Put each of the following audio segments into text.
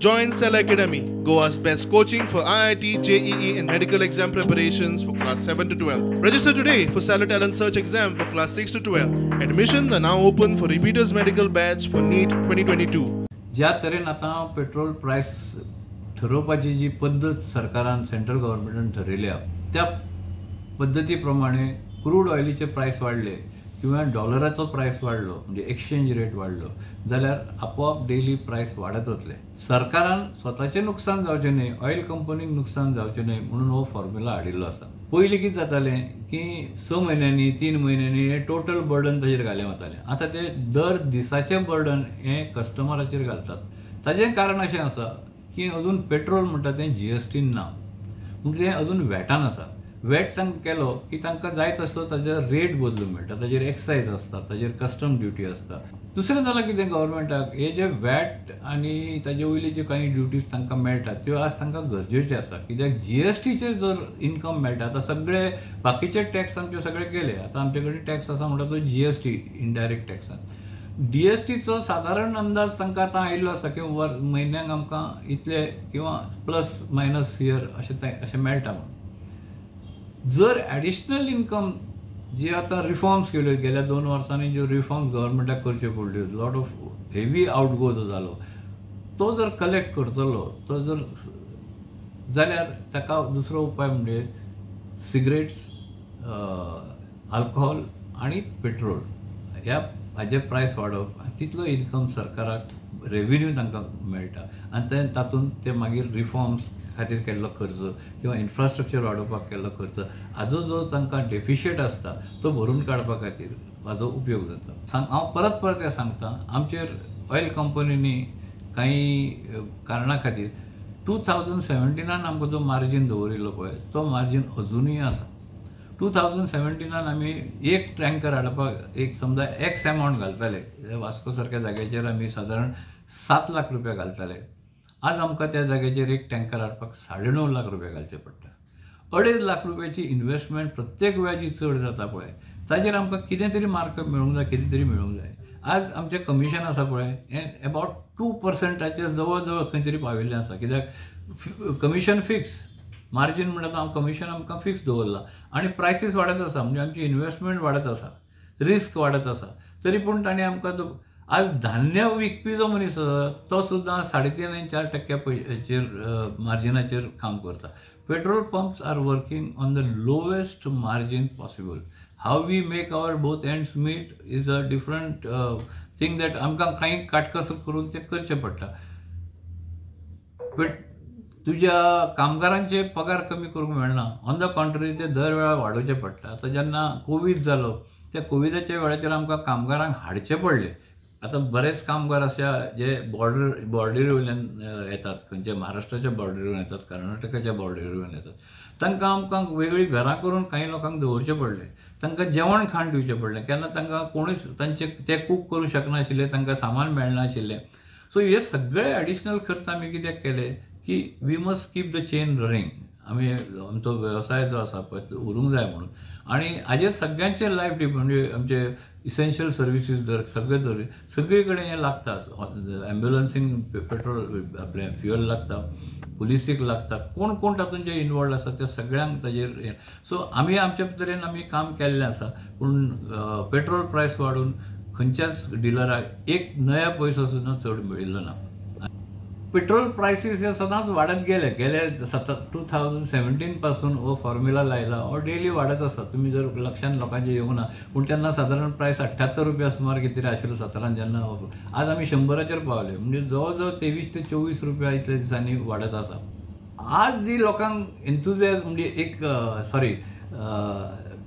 Join Cell Academy, Goa's best coaching for IIT, JEE and medical exam preparations for class 7 to 12. Register today for Cellar Talent Search exam for class 6 to 12. Admissions are now open for repeaters medical batch for NEET 2022. ज्या तरेन आतां petrol प्रायस ठरोवपाची जी पद्दत सरकारान central गव्हर्मेंटान ठरयल्या त्या पद्दती प्रमाणे crude ऑयलीचे प्रायस वाडले किंवा डॉलराचो प्रायस वाडलो म्हणजे एक्सचेंज रेट वाडलो जाल्यार आपोआप डेली प्रायस वाडत वतले. सरकारान स्वताचें नुकसान जावचें न्हय, ऑयल कंपनीक नुकसान जावचें न्हय म्हणून हो फॉर्म्युला हाडिल्लो आसा. पयलीं कितें जातालें की 6 म्हयन्यांनी 3 म्हयन्यांनी हें टोटल बर्डन ताजेर घालें वतालें. आतां ते दर दिसाचें बर्डन हें कस्टमराचेर घालतात. ताजें कारण अशें आसा की अजून पेट्रोल म्हणटा तें जीएसटीन ना, म्हणजे अजून वॅटान आसा. वॅट तांकां केलो की तांकां जाय तसो ताजेर रेट बदलूंक मेळटा, ताजेर एक्सायज आसता, ताजेर कस्टम ड्युटी आसता. दुसरें जालां कितें, गव्हर्मेंटाक हे जे वॅट आनी ताजे वयली ज्यो कांय ड्युटीज तांकां मेळटा त्यो आज तांकां गरजेच्यो आसा. कित्याक जीएसटीचेर जर इन्कम मेळटा, आतां सगळे बाकीचे टॅक्स आमचे सगळे गेले, आतां आमचे कडेन टॅक्स आसा म्हणटा तो जीएसटी इनडायरेक्ट टॅक्सान. डीएसटीचो सादारण अंदाज तांकां आतां आयिल्लो आसा की म्हयन्याक आमकां इतले किंवा प्लस मायनस here अशें अशें मेळटा म्हणून. जर एडिशनल इन्कम जी आतां रिफॉर्म्स केल्यो गेल्या 2 वर्सांनी, ज्यो रिफॉर्म्स गव्हर्मेंटाक करच्यो पडल्यो, लॉट ऑफ हेवी आउटगो जो जालो तो जर कलेक्ट करतलो तो जर जाल्यार ताका दुसरो उपाय म्हणजे सिगरेट्स, अल्कोहोल आनी पेट्रोल ह्या हाजे प्रायस वाडोवप, तितलो इन्कम सरकाराक रेविन्यू तांकां मेळटा आनी ते तातूंत ते मागीर रिफॉर्म्स खातीर केल्लो खर्च किंवा इन्फ्रास्ट्रक्चर वाडोवपाक केल्लो खर्च हाजो जो तांकां डेफिशिएट आसता तो भरून काडपा खातीर हाजो उपयोग जाता. हांव परत परत हें सांगता, आमचेर ऑयल कंपनींनी कांय कारणा खातीर 2017 आमकां जो मार्जीन दवरिल्लो पळय तो मार्जीन अजुनूय आसा. 2017 आमी एक टँकर हाडपाक एक समजा एक्स एमावंट घालताले, वास्को सारक्या जाग्याचेर आमी सादारण 7 लाख रुपया घालताले. आज आमकां त्या जाग्याचेर एक टँकर हाडपाक 9.5 लाख रुपया घालचे पडटा. 2.5 लाख रुपयाची इन्व्हेस्टमेंट प्रत्येक वेळा जी चड जाता पळय ताजेर आमकां कितें तरी मार्कअप मेळूंक जाय, कितें तरी मेळूंक जाय. आज आमचें कमिशन आसा पळय हें अबावट 2%चे जवळ जवळ खंय तरी पाविल्लें आसा. कित्याक कमिशन फिक्स मार्जीन म्हणटा हांव कमिशन आमकां फिक्स दवरलां आनी प्रायसीस वाडत आसा, म्हणजे आमची इन्व्हेस्टमेंट वाडत आसा, रिस्क वाडत आसा. तरी पूण ताणें आमकां जो आज धान्य विकपी जो मनीस आसा तो सुद्दां 3.5 आनी 4% पयशाचेर मार्जिनाचेर काम करता. Petrol pumps are working on the lowest margin possible. How we make our both ends meet is a different thing that आमकां कांय काटकसर करून तें करचें पडटा. बट तुज्या कामगारांचे पगार कमी करूंक मेळना, ऑन the contrary ते दर वेळा वाडोवचे पडटा. आतां जेन्ना कोवीड जालो त्या कोविडाच्या वेळाचेर आमकां कामगारांक हाडचे पडले. आतां बरेच कामगार अशा जे बॉर्डरी वयल्यान येतात, खंयच्या महाराष्ट्राच्या बॉर्डरी वयल्यान येतात, कर्नाटकाच्या बॉर्डरी वयल्यान येतात, तांकां आमकां वेगळीं घरां करून कांय लोकांक दवरचें पडलें, तांकां जेवण खाण दिवचें पडलें. केन्ना तांकां कोणूच तांचे ते कूक करूंक शकनाशिल्ले, तांकां सामान मेळनाशिल्लें. सो हे सगळे एडिशनल खर्च आमी कित्याक केले की we must keep the chain running. आमी आमचो वेवसाय जो आसा पळय तो उरूंक जाय म्हणून. आनी हाजेर सगळ्यांचे लायफ डिपेंड, म्हणजे आमचे इसेन्शियल सर्विसीस जर सगळे जर सगळे कडेन हें लागता. एम्ब्युलन्सींक पेट्रोल आपलें फ्युअल लागता, पुलिसीक लागता, कोण कोण तातूंत जे इनवॉल्ड आसा त्या सगळ्यांक ताजेर. सो आमी आमच्या तरेन आमी काम केल्लें आसा, पूण पेट्रोल प्रायस वाडून खंयच्याच डिलराक एक नया पयसो सुद्दां चड मेळिल्लो ना. पेट्रोल प्रायसीस हे सदांच वाडत गेले, गेले 2017 पासून हो फॉर्म्युला लायला हो डेली वाडत आसा. तुमी जर लक्षान लोकांचे येवंक ना पूण तेन्ना सादारण प्रायस 78 रुपया सुमार कितें तरी आशिल्लो 17 जेन्ना, आज आमी 100चेर पावले, म्हणजे जवळ जवळ 23 ते 24 रुपया इतल्या दिसांनी वाडत आसा. आज जी लोकांक एन्थुजियाज म्हणजे एक सॉरी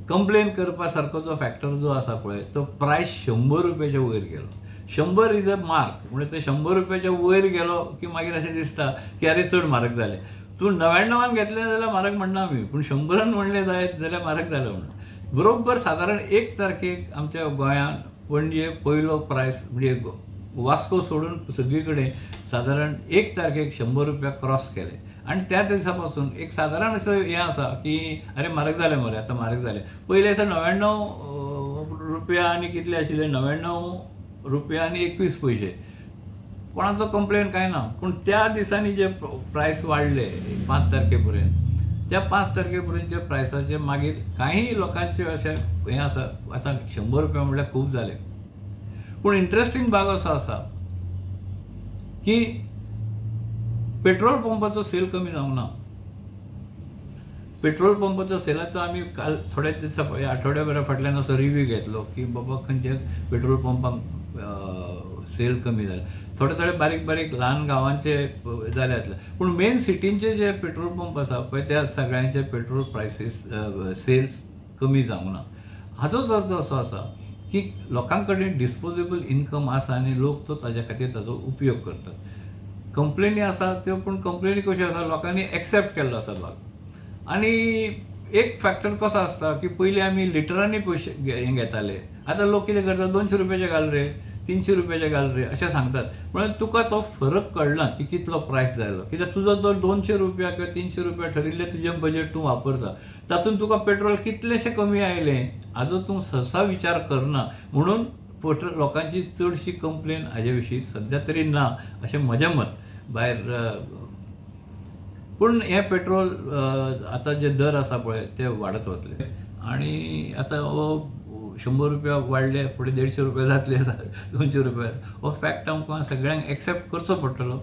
कंप्लेन करपा सारको जो फॅक्टर जो आसा पळय तो प्रायस 100 रुपयाच्या वयर गेलो. 100 is a mark, म्हणजे ते 100 रुपयाच्या वयर गेलो की मागीर अशें दिसता की अरे चड म्हारग जालें. तूं 99 घेतलें जाल्यार म्हारग म्हणना आमी, पूण 100 म्हणलें जायत जाल्यार म्हारग जालें म्हणून. बरोबर सादारण 1 तारखेक आमच्या गोंयांत पणजे पयलो प्रायस म्हणजे वास्को सोडून सगळी कडेन सादारण 1 तारखेक 100 रुपया क्रॉस केले. आनी त्या दिसा पासून एक सादारण असो हें आसा की अरे म्हारग जालें मरे, आतां म्हारग जालें. पयलें दिसा 99 रुपया आनी कितले आशिल्ले, 99 रुपया आनी 21 पयशे कोणाचो कंप्लेन कांय ना. पूण त्या दिसांनी जे प्रायस वाडले 5 तारखे पर्यंत, त्या 5 तारखे पर्यंतच्या प्रायसाचे मागीर काही लोकांचे अशें हें आसा, आतां 100 रुपया म्हणल्यार खूब जाले. पूण इंट्रस्टींग भाग असो आसा की पेट्रोल पंपाचो सेल कमी जावंक ना. पेट्रोल पंपाचो सेलाचो आमी काल थोड्या दिसा आठवड्या फाटल्यान असो रिव्यू घेतलो की बाबा खंयच्या पेट्रोल पंपांक सेल कमी जाले. थोडे थोडे बारीक बारीक ल्हान गांवांचे जाले जातले, पूण मेन सिटींचे जे पेट्रोल पंप आसा पळय त्या सगळ्यांचे पेट्रोल प्रायसीस सेल्स कमी जावंक ना. हाचोच अर्थ असो आसा की लोकां कडेन डिस्पोजेबल इन्कम आसा आनी लोक तो ताज्या खातीर ताजो उपयोग करतात. कंप्लेनी आसा त्यो, पूण कंप्लेनी कश्यो आसा, लोकांनी एक्सेप्ट केल्लो आसा भाग. आनी एक फॅक्टर कसो आसता की पयलीं आमी लिटरांनी पयशे हें घेताले, आतां लोक कितें करतात, 200 रुपयाचे घाल रे, 300 रुपयाचे घाल रे अशें सांगतात. म्हणल्यार तुका तो फरक कळना की कितलो प्रायस जालो, कित्याक तुजो तो 200 रुपया किंवा 300 रुपया ठरिल्लें तुजें बजेट तूं वापरता, तातूंत तुका पेट्रोल कितलेशें कमी आयलें हाजो तूं सहसा विचार करना. म्हणून पेट्रोल लोकांची चडशी कंप्लेन हाजे विशीं सद्या तरी ना अशें म्हजें मत भायर. पूण हें पेट्रोल आतां जे दर आसा पळय ते वाडत वतले आनी आतां हो 100 रुपया वाडले, फुडें 150 रुपया जातले, 200 रुपया. हो फॅक्ट आमकां सगळ्यांक एक्सेप्ट करचो पडटलो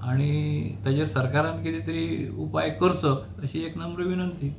आनी ताजेर सरकारान कितें तरी उपाय करचो अशी एक नम्र विनंती.